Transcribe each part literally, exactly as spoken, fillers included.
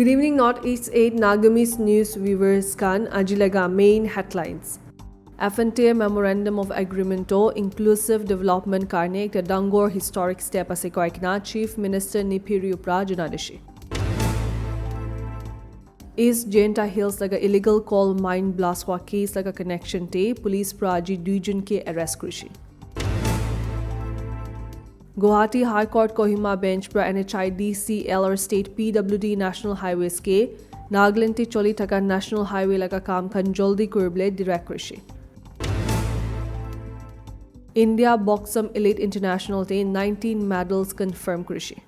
Good evening, Northeast eight Nagamese News viewers khan. Aji laga main headlines. F N T A Memorandum of Agreement to inclusive development karne ekta dangor historic step ase koikena Chief Minister Neiphiu Rio pra janai dishi. East Jaintia Hills laga illegal coal mine blast hua case laga connection te police pra aji duijon ke arrest kurishi. Guwahati High Court Kohima Bench pra N H I D C L aru State P W D National Highways ke Nagaland te choli thaka National Highway laga kam khan joldi kuribole direct kurishi. India Boxum Elite International te nineteen medals confirm kurishi.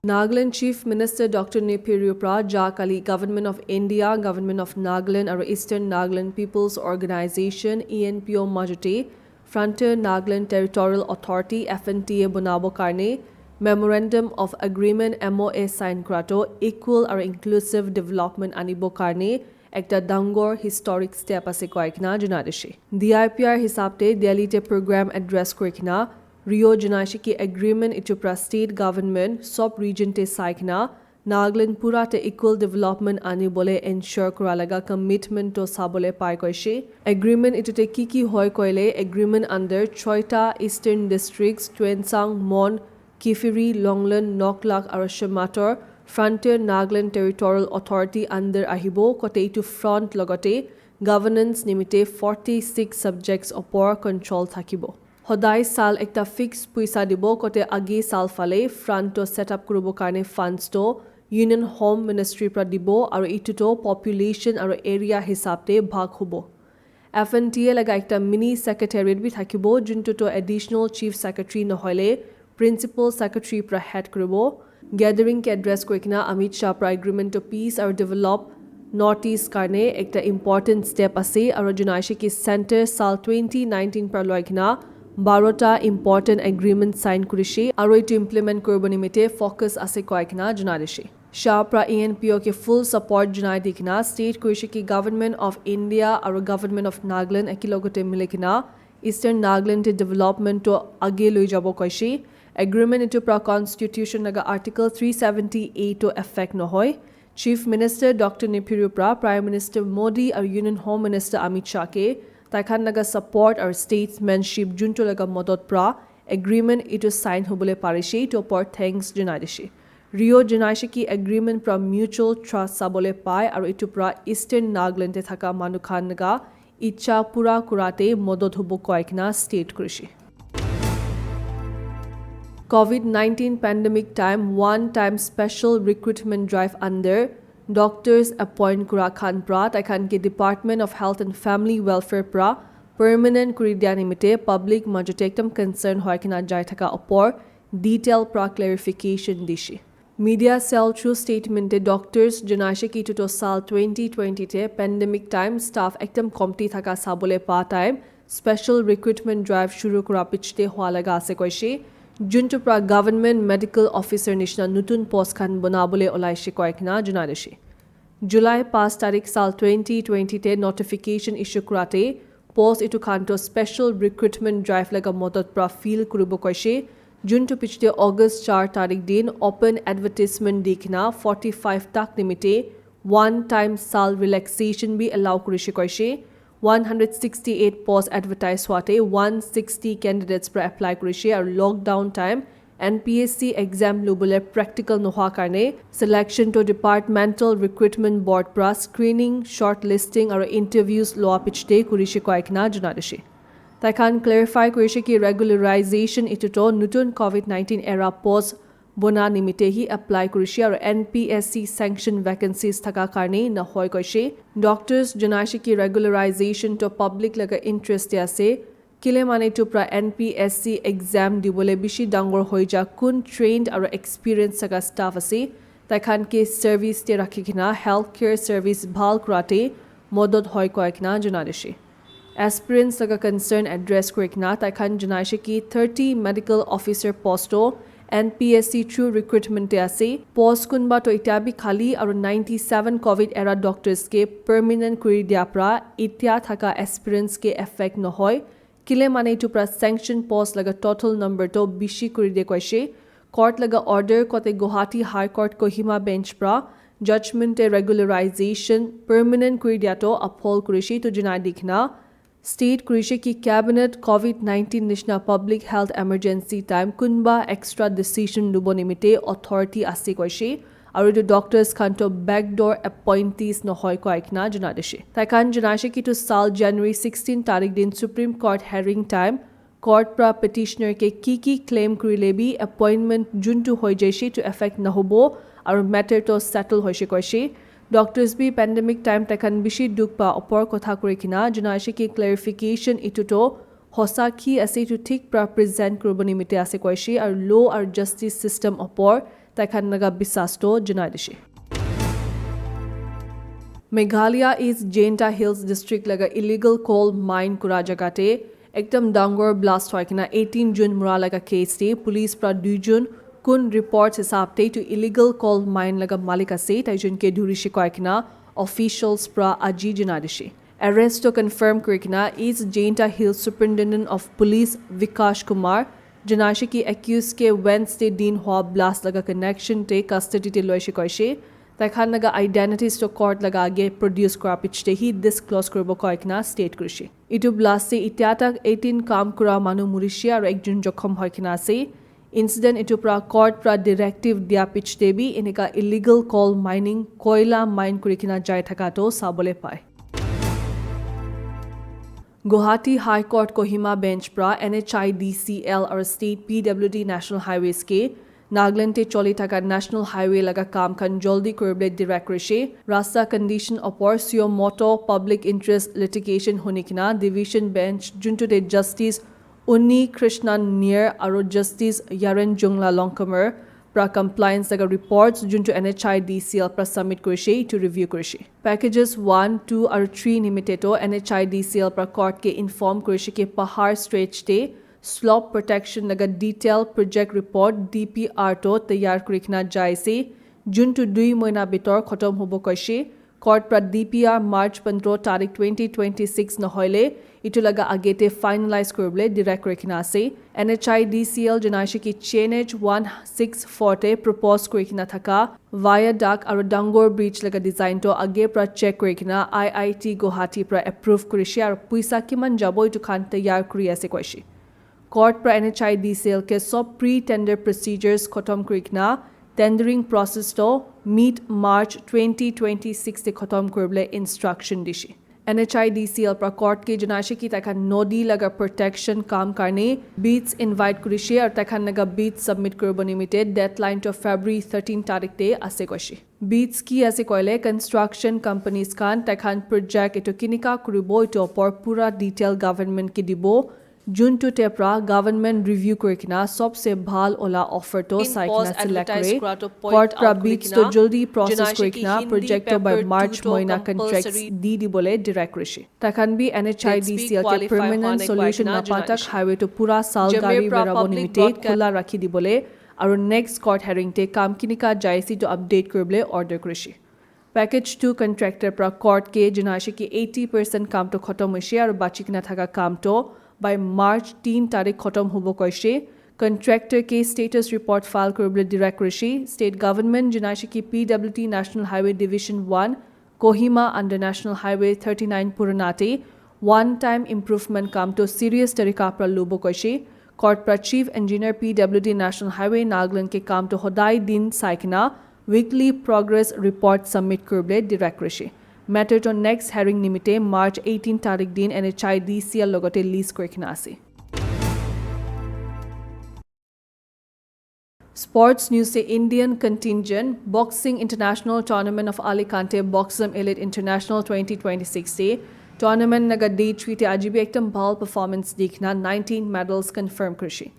Nagaland Chief Minister Doctor Neiphiu Rio pra ja kali Government of India, Government of Nagaland aru Eastern Nagaland People's Organization, E N P O majote Frontier Nagaland Territorial Authority, F N T A bonabo karne Memorandum of Agreement, M O A, sign kurato equal aru inclusive development anibo karne ekta dangor historic step ase koikena janai dishi. D I P R hisab te Delhi te program address kurikena Rio janaishi ki agreement itu pra state government sob region te saikena Nagaland pura te equal development anibole ensure kura laga commitment to sabole pai koishi. Agreement itu te ki ki hoi koile, agreement under choita Eastern Districts, Tuensang, Mon, Kiphire, Longleng, Noklak aru Shamator Frontier Nagaland Territorial Authority under ahibo, kote itu front logote governance nimite forty six subjects opor control thakibo. Hodai sal ekta fix puisa dibo, kote agi sal fale front to set up kuribo karne funds to Union Home Ministry pra dibo, aru itu to population aru area hisab te bhag hubo. F N T A laga ekta mini secretariat bi thakibo, juntu to additional chief secretary nohoile principal secretary pra head kuribo. Gathering ke address kurikena Amit Shah pra agreement to peace aru develop Northeast karne ekta important step ase aru janaishi ki center sal twenty nineteen pra loikena barota important agreement sign kurishi aru itu implement kuribo nimite focus ase koikena janai dishi. Shah pra E N P O ke full support janai dikena state kurishi ki Government of India aru Government of Nagaland ekilogote milikena Eastern Nagaland te development to age loi jabo koishi. Agreement itu pra constitution laga article three seventy A to effect nohoi. Chief Minister Doctor Neiphiu Rio pra Prime Minister Modi aru Union Home Minister Amit Shah ke taikhan laga support aru statesmanship juntu laga modot pra agreement itu sign hobole parishe itu opor thanks janai dishi. Rio janaishi ki agreement pra mutual trust sabole pai aru itu pra Eastern Nagaland te thaka manu khan laga icha pura kurate modot hubo koikena state kurishi. Covid nineteen pandemic time one time special recruitment drive under doctors appoint kura khan pra taikhan ke Department of Health and Family Welfare pra permanent kuri dia nimite public majote ekdam concern hoikena jai thaka opor detail pra clarification dishi. Media cell through statement te doctors janaishi ki tuto sal twenty twenty te pandemic time staff ekdam komti thaka sabole pa time special recruitment drive shuru kura pichte hua laga ase koishi. Juntu pra government medical officer nishina nutun post khan bonabole olaishi koikena janai dishi. July pas tarik sal twenty twenty te notification issue kurate post itu khan to special recruitment drive laga modot pra fill kuribo koishi. Juntu pichte August char tarik din open advertisement dikena forty five tak nimite one time sal relaxation bi allow kurishi koishi. One hundred sixty eight post advertise huate one sixty candidates pra apply kurishi aru lockdown time N P S C exam lubole practical nohua karne selection to departmental recruitment board pra screening, shortlisting aru interviews loa pichte kurishi koikena janai dishi. Taikhan clarify kurishi ki regularization itu to nutun Covid nineteen era post bona nimite hi apply kurishi aru N P S C sanction vacancies thaka karne nohoi koishi. Doctors janaishi ki regularization to public laga interest te ase. Kile mane itu pra N P S C exam dibole bishi dangor hoi ja kun trained aru experience thaka staff ase. Taikhan ke service te rakhi kena healthcare service bhal kurate modot hoi koikena janai dishi. Aspirants laga concern address kurikena taikhan janaishi ki thirty medical officer post to N P S C through recruitment te ase. Post kunba to itya bi khali aru ninety seven Covid era doctors ke permanent kuri dia pra itya thaka aspirants ke effect nohoi. Kile mane itu pra sanction post laga total number to bishi kuri de koishi. Court laga order kote Guwahati High Court Kohima bench pra judgment te regularization permanent kuri dia to uphold kurishe to janai dikhina state kurishe ki cabinet covid nineteen nishna public health emergency time kunba extra decision lubo nimite authority ase koishe, aru etu doctors khan to backdoor appointees nohoi koi kena janai dishe. Tai khan janaishe ki tu sal January sixteen tarik din Supreme Court hearing time court pra petitioner ke ki ki claim kurile bi appointment juntu hoi jaishe to effect nahobo aru matter to settle hoishe koishe. Doctors bi pandemic time tai khan bishi dukh pa opor kotha kuri kena janaishe ki clarification itu to hosa ki ase itu thik pra present kuribo nimite ase koishe aru law aru justice system opor tai khan laga bisas to janai dishe. Meghalaya East Jaintia Hills District laga illegal coal mine kura jaga te ekdam dangor blast hoi kena eighteen June mura laga case te police pra duijon kun reports hisab te itu illegal coal mine laga malik ase tai jon ke dhuri shikai kena officials pra aji janai dishe. Arrest to confirm kuri kena East Jaintia Hills Superintendent of Police Vikash Kumar janaishe ki accused ke Wednesday din hua blast laga connection te custody te loishe koishe. Tai khan laga identities to court laga age produce kura pichete hi disclose kuribo koi kena state kurishe. Itu blast se itya tak eighteen kam kura manu murishe aru ekjon jokhom hoi kena ase. Incident itu pra court pra directive dia pichete bi enika illegal coal mining, koila mine kuri kena jai thaka to sabole pai. Guwahati High Court Kohima bench pra N H I D C L aru State P W D National Highways ke Nagaland te choli thaka National Highway laga kam khan joldi kuribole direct kurishe. Rasta condition opor suo motu public interest litigation huni kena division bench juntu te Justice Unni Krishnan Nair aru Justice Yaren Jungla Longkumer pra compliance laga reports juntu N H I D C L pra submit kurishe itu review kurishe. Packages one, two aru three nimite to N H I D C L pra court ke inform kurishe ki pahar stretch te slope protection laga detail project report D P R to tayar kuri kena jai ase juntu dui moina bitor khotom hobo koishe. Court pra D P R March pondro tarik twenty twenty-six nohoile itu laga age te finalize kuribole direct kuri kena ase. N H I D C L janaishe ki chainage one six four te propose kuri kena thaka viaduct aru dangor bridge laga design to age pra check kuri kena I I T Guwahati pra approve kurishe aru puisa kiman jabo itu khan tayar kuri ase koishe. Court pra N H I D C L ke sob pre-tender procedures khotom kuri kena tendering process to mid March twenty twenty-six te khotom kuribole instruction dishe. N H I D C L pra court ke janaishe ki tai khan nodi laga protection kam karne bids invite kurishe aru tai khan laga bids submit kuribo nimite deadline to February thirteen tarik te ase koishe. Bids ki ase koile construction companies khan tai khan project itu kinika kuribo itu opor pura detail government ke dibo. Juntu te pra government review kuri kena sobse bhal ola offer to sai kena select kore. Court pra bids to joldi process kuri kena project to by March moina contracts di dibole direct kurishe. Tai khan bi N H I D C L ke permanent solution napa tak highway to pura sal gari berabo nimite khula rakhi dibole aru next court hearing te kam kinika jaise to update kuribole order kurishe. Package two contractor pra court ke janaishe ki eighty percent kam to khotom hoishe aru bachi kena thaka kam to by March teen tarik khotom hobo koishe. Contractor ke status report file kuribole direct kurishe. State government janaishe ki P W D National Highway Division one Kohima under National Highway thirty-nine purana te one time improvement kam to serious tarika pra lubo koishe. Court pra Chief Engineer P W D National Highway Nagaland ke kam to hodai din sai kena weekly progress report submit kuribole direct kurishe. Matter to next hearing nimite March eighteen tarik din N H I D C L logote lease kuri kena ase. Sports news se Indian contingent Boxing International Tournament of Alicante Boxing Elite International twenty twenty-six se tournament laga day three te aji bi ekdam bhal performance dikhina nineteen medals confirm kurishe.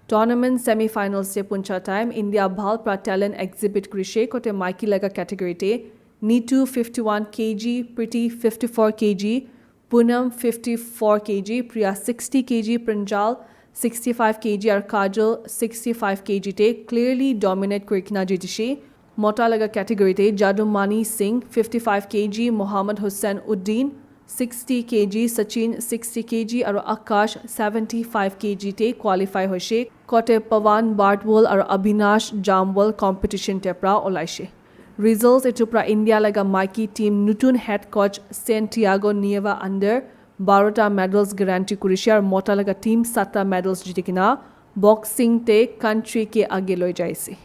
Tournament semi-finals te puncha time India bhal pra talent exhibit kurishe kote maiki laga category te Nitu fifty-one K G, Priti fifty-four K G, Poonam fifty-four K G, Priya sixty K G, Pranjal sixty-five K G aru Kajal sixty-five K G te clearly dominate kuri kena jitishe. Mota laga category te Jadumani Singh fifty-five K G, Mohammad Hussain Uddin sixty K G, Sachin sixty K G aru Akash seventy-five K G te qualify hoishe. Kote Pawan Bardwal aru Abhinash Jamwal competition te pra olaishe. Results etu pra India laga maiki team nutun head coach Santiago Nieva under barota medals guarantee kurishe aru mota laga team satta medals jiti kena boxing te country ke aage loi jaise.